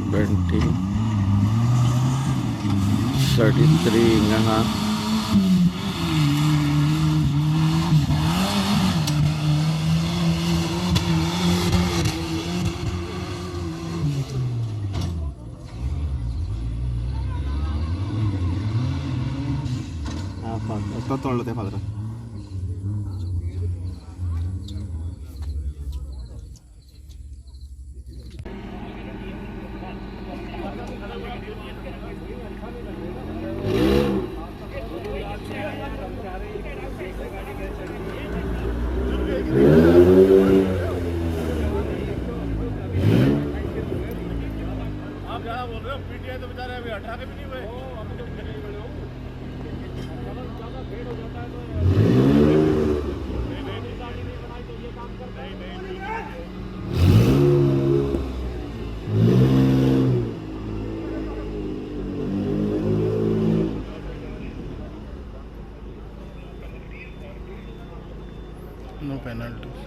17, 33 हिंगा आहा. तो तोडलो ते फादरा. आप ज्यादा बोल रहे हो, पीटीआई तो बेचारे अभी 18 के भी नहीं हुए। No penalties.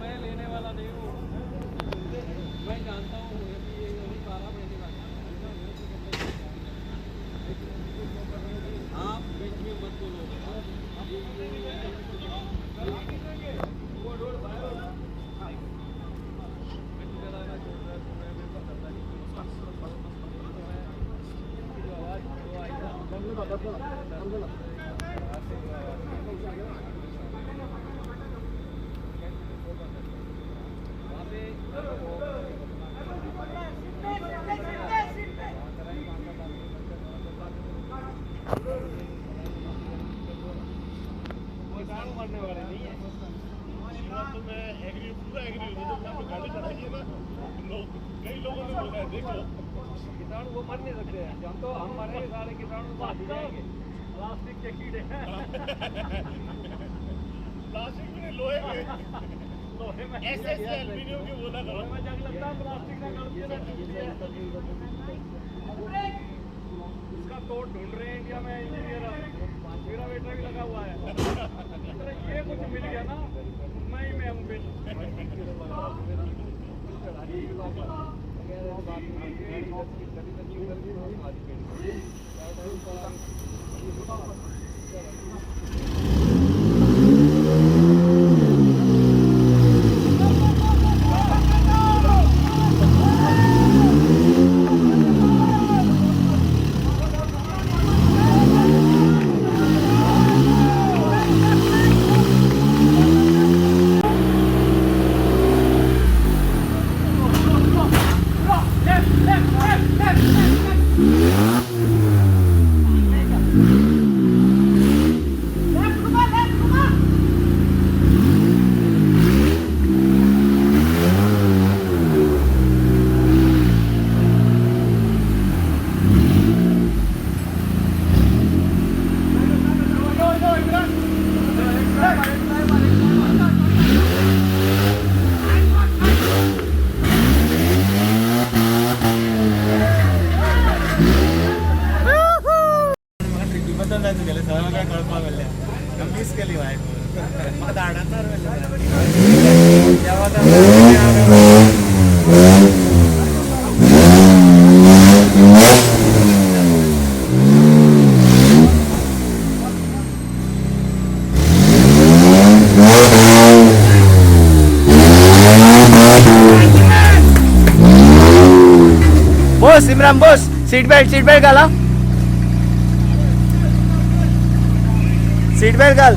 मैं लेने वाला नहीं हूँ, मैं जानता हूँ ये अभी 12 महीने का। आप बीच में मत बोलो। मरने वाले नहीं है। तो मैं एग्री, पूरा एग्री हूँ। तो आपने गाड़ी चढ़ाई है ना, लोग, कई लोगों ने बोला है देखो किसान वो मर नहीं सकते हैं। हम तो हम मरेंगे, सारे किसान जाएंगे। प्लास्टिक के कीड़े, प्लास्टिक में लोहे के, लोहे में ऐसे ऐसे एल्युमिनियम के बोला करो। में जंग लगता है, प्लास्टिक का गलती ना टूटती है। उसका तोड़ ढूंढ रहे हैं इंडिया में इंजीनियर। मेरा बेटा भी लगा हुआ है। ये कुछ मिल गया ना, मैं ही मैं हूँ। ट्रिपी बद्दल जाय तुगेलें सगळें काय कळपाक मेळ्ळें. मिस केली वायफ, म्हाका धाडाचार. Boss Imran boss, seat belt, seat belt घाला, सीट बेल्ट घाल.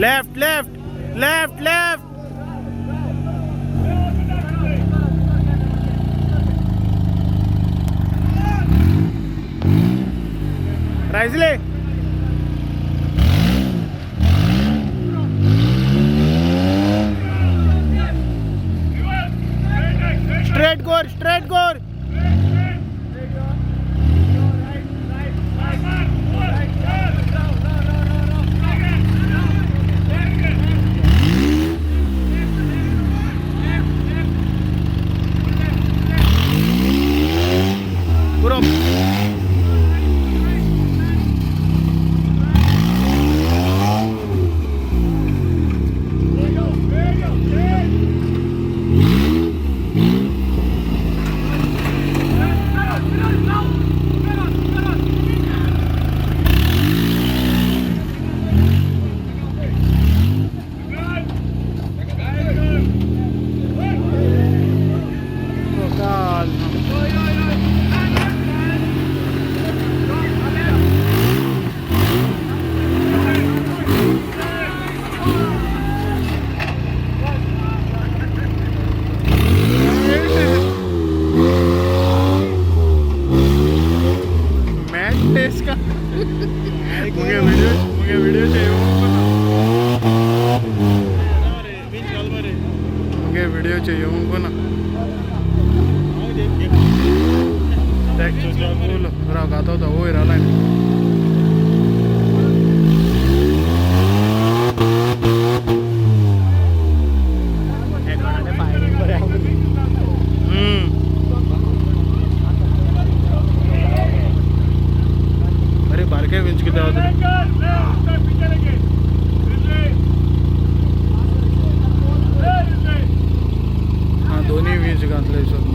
Left left left left. रायझले. Straight कर, स्ट्रेट कर. पुरो. मैच है इसका. मुझे वीडियो चाहिए उनको ना. मुझे वीडियो चाहिए उनको ना. रागातो होता वयर आला. अरे बारके विंच किती आहोत. हा दोन्ही वीज घातले sir.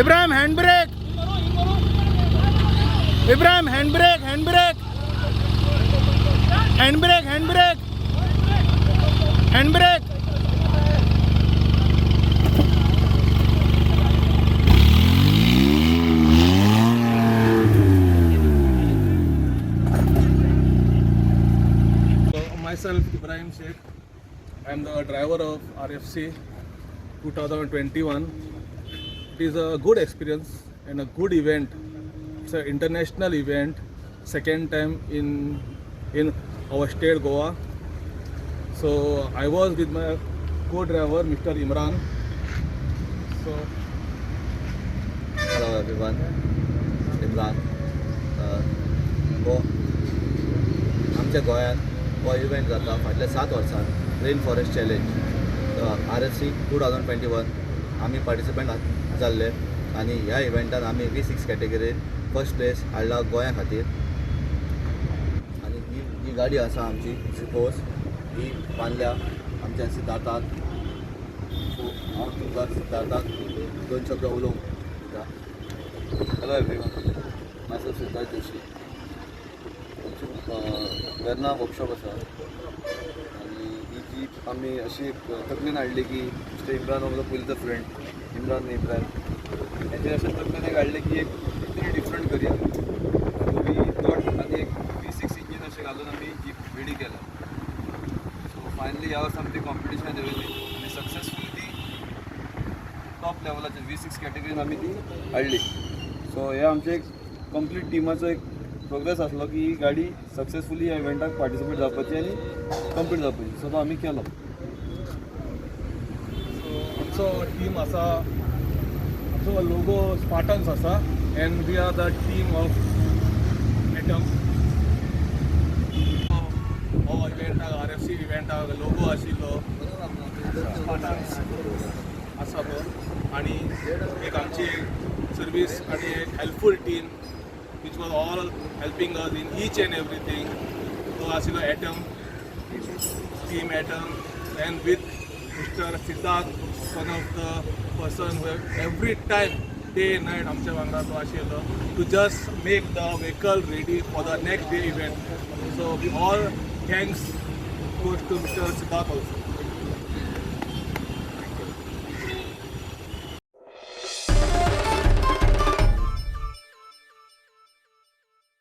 Ibrahim, hand brake. Ibrahim, hand brake, hand brake, hand brake, hand brake, hand brake. driver of RFC 2021. It is a good experience and a good event. It's an international event, second time in our state Goa. So I was with my co-driver Mr. Imran. So hello everyone, Imran. गो आमच्या गोंयांत हो event जाता फाटल्या 7 वर्सां, rain forest challenge RFC 2021. आमी participant जाल्ले आनी ह्या इव्हेंटान आमी V6 कॅटेगरीन फर्स्ट प्लेस हाडला गोंया खातीर. आनी ही ही गाडी आसा आमची सिपोज, ही बांदल्या आमच्या सिद्धार्थान. सो हांव तुमकां सिद्धार्थाक दोन शब्द उलोवंक दिता. Hello everyone, myself Siddharth Joshi. आमची वेर्ना वर्कशॉप आसा आनी ही जीप आमी अशी एक तकलेन हाडली की मिस्टर इम्रान हो म्हजो पयलींचो फ्रेंड इम्रान इब्राहिम, हेंचेर अशें तकलेन एक हाडलें की एक कितें डिफरंट करया. We thought आनी एक V6 engine अशें घालून आमी जीप रेडी केला. सो फायनली ह्या वर्सा आमी ती कॉम्पिटिशन देंवयली आनी सक्सेसफुली ती टॉप लेवलाचेर V6 कॅटेगरीन आमी ती हाडली. सो हे आमचे एक कंप्लीट टिमाचो एक प्रोग्रेस आसलो की ही गाडी सक्सेसफुली ह्या इव्हेंटाक पार्टिसिपेट जावपाची आनी कंप्लीट जावपाची. सो तो आमी केलो. So आमचो टीम आसा, आमचो लोगो स्पार्टन्स आसा and we are the team of Atom. हो इव्हेंटाक, RFC इव्हेंटाक लोगो आशिल्लो स्पार्टन्स आसा तो आनी एक आमची सर्वीस आनी एक helpful team which was all helping us in each and everything, तो आशिल्लो atom team, Atom, and with Mr. Siddharth, one of the person who have every time, day and night आमच्या वांगडा तो आशिल्लो to just make the vehicle ready for the next day event. So we all thanks goes to Mr. Siddharth also.